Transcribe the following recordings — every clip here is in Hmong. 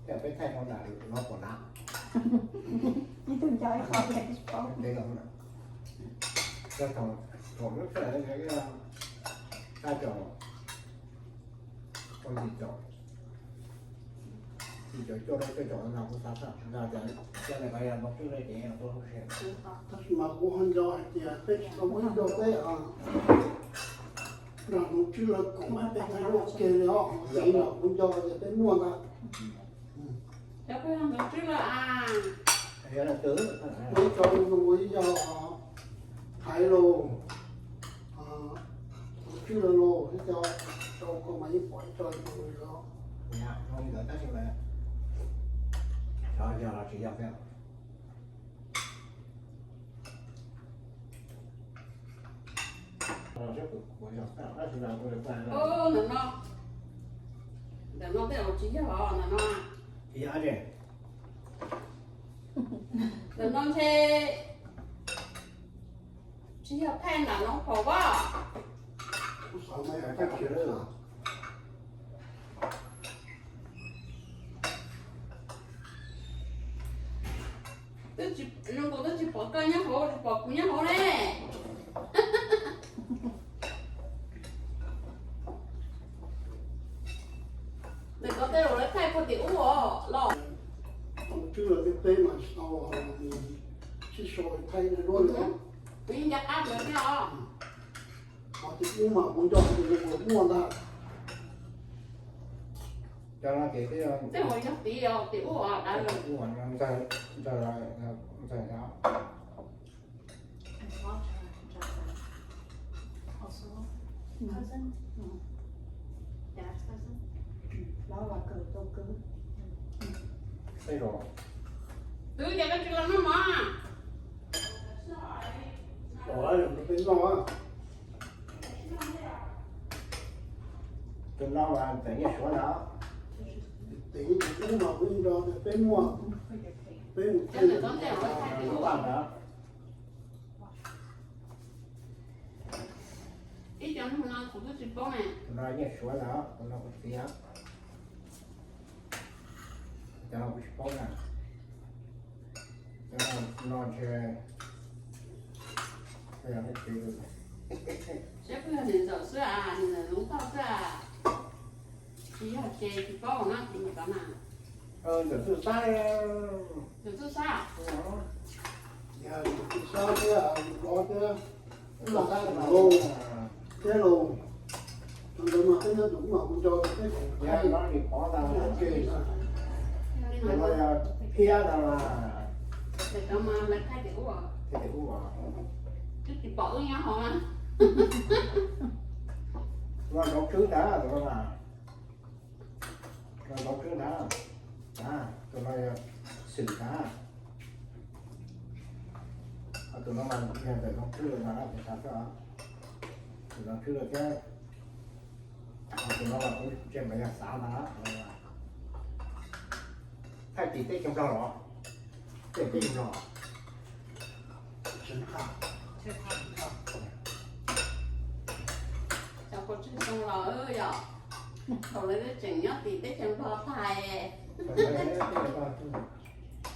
Peb thaij rau nram no pom na. Ib tug nco ib qho. Ntev los na. Thaum lub sij hawm thaij caum, thaum yim caum, yim caum cuaj rau cuaj caum no kuv xav xav tias cov ntawd yog Hmoob Tswb lawm ces kuv hauj siab. Tab sis mas kuv ho nco hais tias peb tsis tau muaj ib co teb nrog Hmoob Tswb lawv koom peb thaij ruaj ua ke li os. Yog no kuv nco hais tias peb muaj ntag. Peb tso ib co ib yog Thaib los, Hmoob Tswb lawv los ib co, tso ko mas yeej pom ib co zoo li os. Tab sis mas xyov yog los tsis yog peb. Ntawm no, ntawm no tej zaum tsis yog os, ntawm no. Ntawm no ntshe tsis yog thaij nram no pom as. Twb tsis, zoo nkaus twb tsis pom koj nyob hauv, tsis pom kuv nyob hauv ne. Ntawm ko tej zaum lawv thaij puag tim ub os los. Tswb los tej teb mas tsis tau, tsis so thaij duab li. Kuv yeej nco qab ntawd thiab os. Ho tim ub mas kuv nco hais tias yuav muaj ntag. Cov no ces tej zaum yog tim, tim ub os, dav lawm. Twb ces koj tsis los noj mov. Peb noj. Tus no mas txawm nyiaj suav na. Tim ub mas kuv nco tias peb muaj, peb mus txog ntawd. Ib cov no kuv twb tsis paub ne. Tus no nyiaj suav na, tus no kuv txiv. Cov no kuv tsis paub na. Cov no ntshe, seb puas yog niam ntxawm xwb as, niam ntxawm Hmoob Thoj xwb as. Tsis yog ces tsis paub na, tim ntawm ko na. Ntxawm Txuj Xab. Ntxawm Txuj Xab. Yog Txuj Xab thiab, Vov thiab, Lauj thiab Lauj. Tus ntawd mas peb nyob tus ub mas kuv nco peb koom thaij. Tus no yog Phiab ntag mas. Twb tsis pom wb nyob hauv na. Tus no Nraud Tswb ntag, tus no mas. Tus no Nraud Tswb ntag. Tus no yog Xwm ntag. Tus no mas yog ntawm Nraud Tswb lawm ntag, tus no Nraud Tswb lawm thiab. Tus no mas kuv ntsia mas yog Xav ntag. Thaij tim teb chaws Nplog los? Teb chaws Nplog. Cov pov tseg xyoo los yog thaum lawv tseem nyob tim teb chaws Nplog thaij.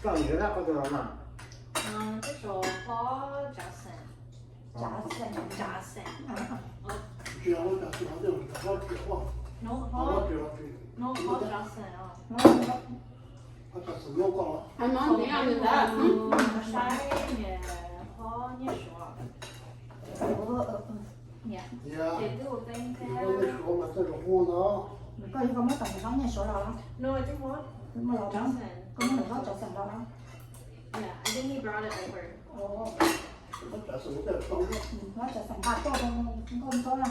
Koj nws dab qhov twg los mas? Phob Tsav Xeem. Tsav Xeem, Tsav Xeem. Hais mov ntiav nws ntawd. Saib niam phob nyiaj suav. Ces twb ua teb thiab. Koj yuav koj muab tom niam hlob nyiaj suav los? Koj muab niam hlob Tsav Xeem los? Hlob Tsav Xeem nqa tuaj rau nkauj ntxob na.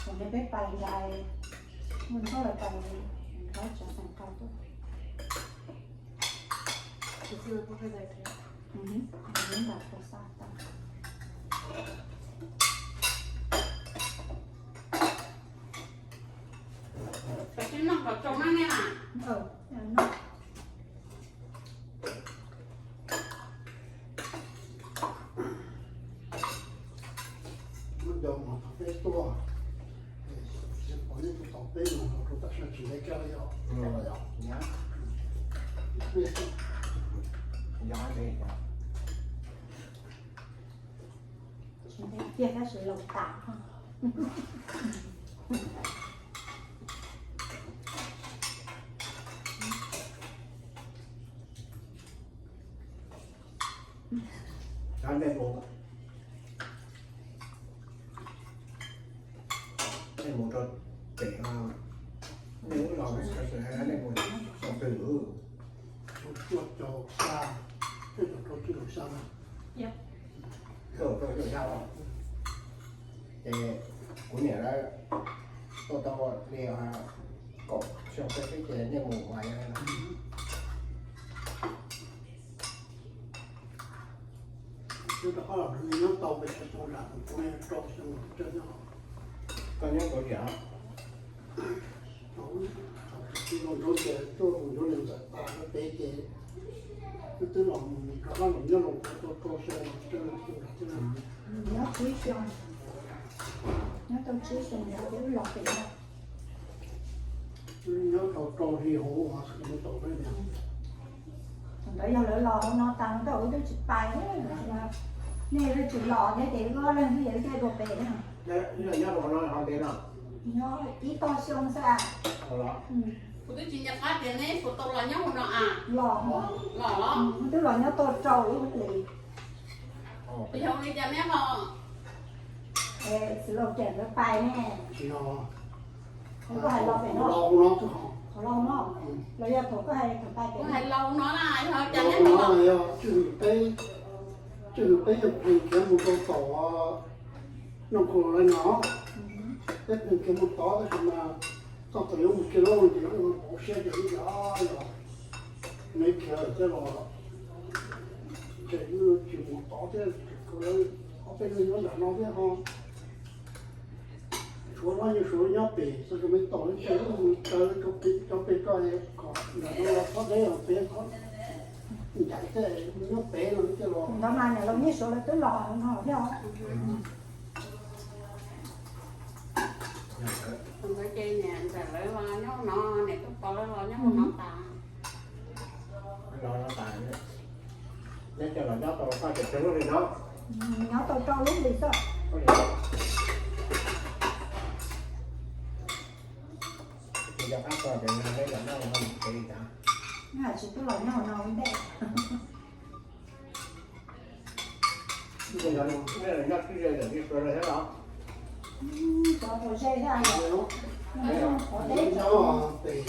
Thaum ntawd peb pais nrad, nkauj ntxob lawv pais, hlob Tsav Xeem nqa tuaj. Koj tsis noj qhov tsaus na nej na. Muab cov Cia tab sis laus tas. Nej mus rau pem, nej lub zos nej mus xyoo twg lawm? Cuaj caug xya, cuaj caug rau cuaj caug xya. Cuaj caug rau cuaj caug xya los? Ces kuv niam lawv tuaj tau li kaum xyoo xwb ces nej mus mas yog. Koj nyob tau yam? Nyob tsib xyoo, nyob tau tsib xyoo los pem no. Nyob tau rau hli hauv. Thaum ntawd yog lawv los hauv no tas no wb twb tsis pais, nej twb tsis los thiab ces wb ob leeg twb yog ib co dua pem. Nyob ib tog xyoo xwb. Kuv twb tsis nco qab tias neb puas tau los nyob hauv no a. Los, los, twb los nyob tau rau lub hlis. Yog li cas neb ho? Txiv laus cem lawv pais ne. Koj hais los pem no, los no, los yog thaum koj hais thaum pais pem hais los no na, yog cas neb ho los? Tsis hwm peb, tsis hwm peb yog pheej khiav mus rau tom Noj Kos lawm no, peb pheej khiav mus tod tab sis mas txog thaum yuav mus kiag lawm ces lawv pom siab ces lawv tias, yog neb khiav lawm thiab los ces wb tsis mus tod thiab, ob peb leeg nyob nram no thiab ho. Suav los yeej suav nyob pem, txog rau me tom lawv caij lub mus raws cov pem koj kom nram no los txhob deb os, pem ncaim thiab nyob pem no thiab los. Ntawd mas niam laus Nyiaj Suav lawv twb los no thiab os. Ntawd ces niam ntxawm lawv los nyob no, niam Tub Pov lawv los nyob no tas. Nyob tau rau lub hlis xwb. Tsis twb los nyob no ntej. Nyob twb ze ntawm Nyiaj Suav lawm thiab los? Cov puas ze thiab. Nyob pem,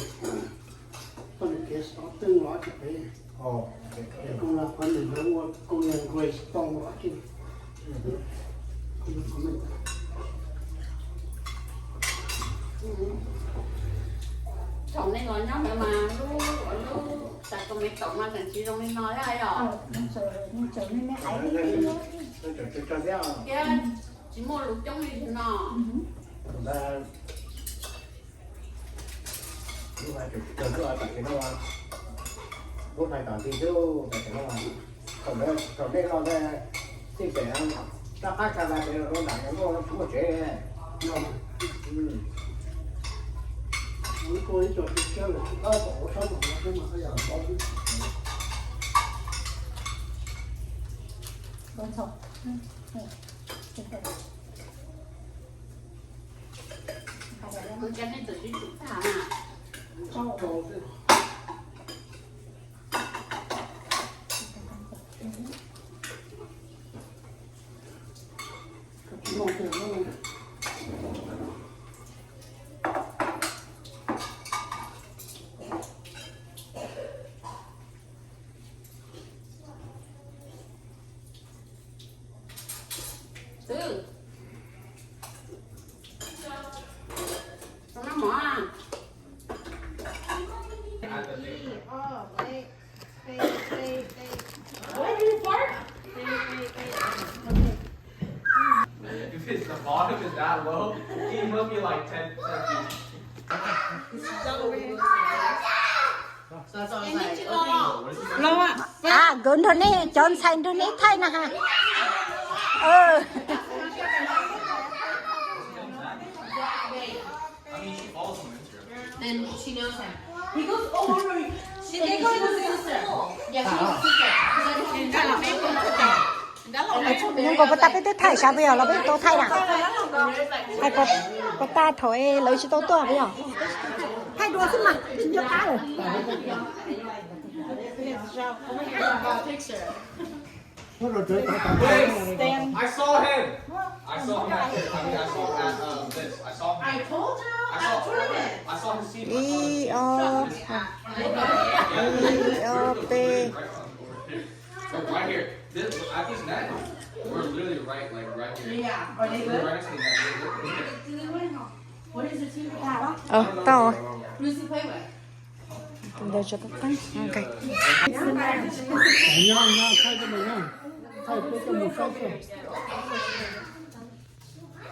koj niam kev xov twj los tsis pem. Koj niam lawv ua koj niam Grace Stone los tsis. Thaum nej los nyob ntawd mas lub, lub tas tus me tom mas tseem tsis zoo li no thiab yom? Thiab tsis muaj lus coob li no. Lub hais tseem tsis tau lub hais tam sim no, lub hais tam sim xwb tam sim no. Thaum nej los txij pem rov qab tsa vaj pem los rau nram no tsis muaj tsev. Ua cas nej txawm tsis tsum tag na? Twb, rau noj mov a. Why do you fart? If it's, the volume is that low, he must be like ten, ten feet. Los, a, nkawd nrog nej, cov ntxhais nrog nej thaij na ha. I mean, she follows him on Instagram. Then she knows him. He goes over. She, they go to the sister. Yeah, she goes to the sister. 'Cause I don't think Nkaus puas tau peb twb thaij sav peb yog los peb tau thaij na. Hais puas tau thaum lawv tsis tau tuaj peb yog. Thaij dua xwb mas tsis nco qab lawm. Picture. Wait, I saw him. I saw him at church. I mean, I saw him at uh, this. I saw him. I told you. I saw, I saw his seat. Ib, ob, ib, ob, peb. Right on over here. So right here. This, at this net, we're literally right, like, right here. Yeah. Are they good? We're right next to the net. What is the team? Ntawd tso, tau tau. Ok. Nyob, nyob, thaij coj mus nyob. Thaij peb coj mus saib xwb.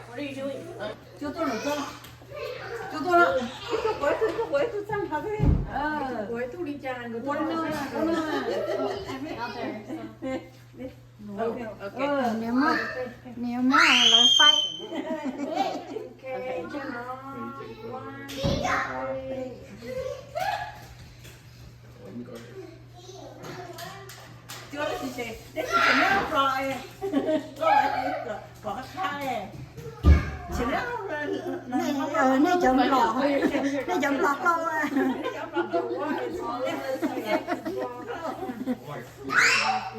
What are you doing? Cua tuaj lawm, cua tuaj lawm. Ib tug quav ib tug, ib tug quav ib tug txaj nrho thiab. Quav ib tug li cas nkawd tuaj no. Niam muab, niam muab lawv faib. Nej, nej cov nplog, nej cov nplog hlau.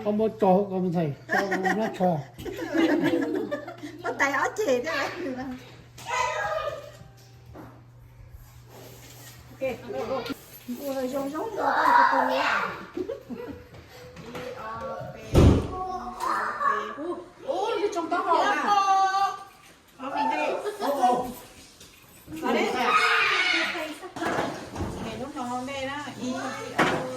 Koj muab tso hauv ko ntxhais, tso nyob tsho. Huab tais ob ceg thiab. Npua zoo zoo nto tau tus tus li. Ub, ub, ub, tsoo taub hau na. Ob vim dej. Hnub no ntej na, ib, ob,